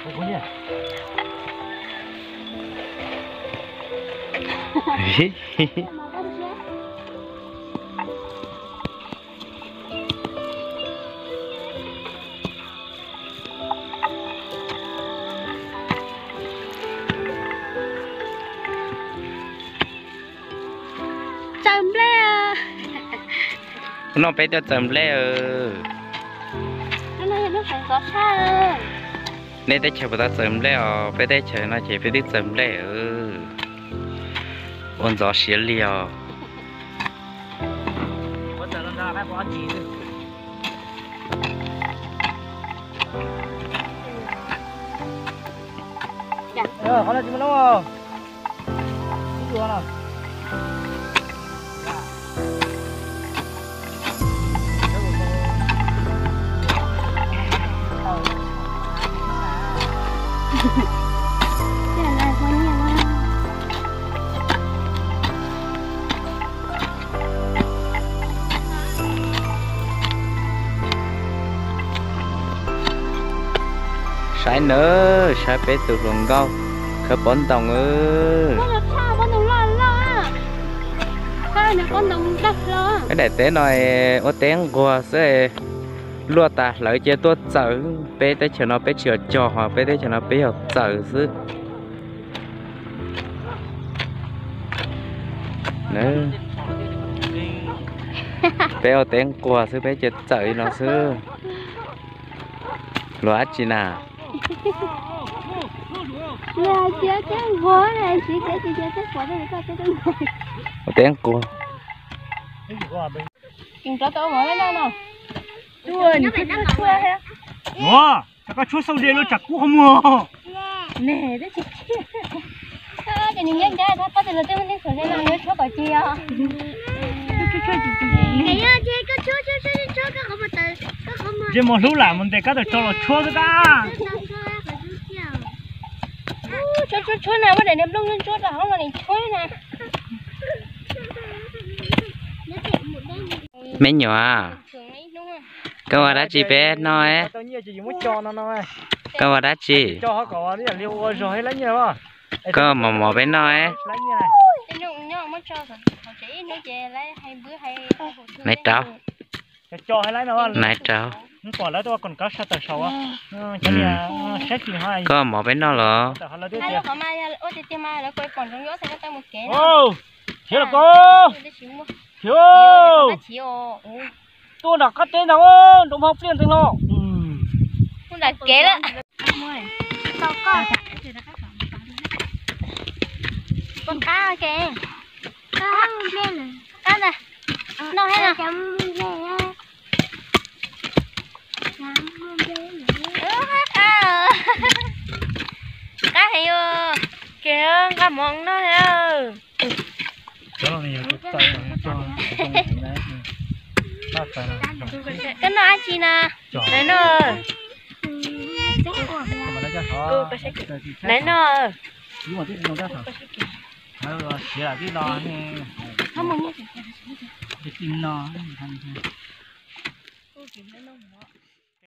Txawm nplej. Hnub no peb tuaj txawm nplej. Nej teb chaws puas tau txawm nplej os? Peb teb chaws no ces peb twb txawm nplej. Ua ntxov siav li os. Saib nawb, saib peb tus hluas nkauj khawb pob ntoo. Peb daim teb no ua teb nquag xwb, luaj tas hlawv cia tuaj txawm. Peb teb chaws no peb tsis yog cog, ho peb teb chaws no peb yog txawm xwb. Peb ua teb nquag xwb, peb cia txawm li no xwb. Luag dab tsi na? Ua teb nquag. Ua, tsam koj tshuab xau ze luaj tsam kub qhov muag. Ntsej muag hlub lam mus ntes kab tawm tso los tshuab xwb kab. Tshuab tshuab tshuab na, muab daim niag nplooj ntsuab rau hauv no nws tshuab na. Me nyuam, koj ua dab tsi peb no? Koj ua dab tsi? Koj mos mos peb no. Naiv rau. Naiv rau. Koj mos peb no los? Khiav los koj. Khiav. Tuaj nram qab teb ntag, nrov hauv pliaj ntxeev los. Nram kev lawm. Qab kev. Qab ntag. Noj thiab no. Qab heev os. Kev nqa mov noj thiab. Koj noj dab tsi na? Naiv no. Naiv no.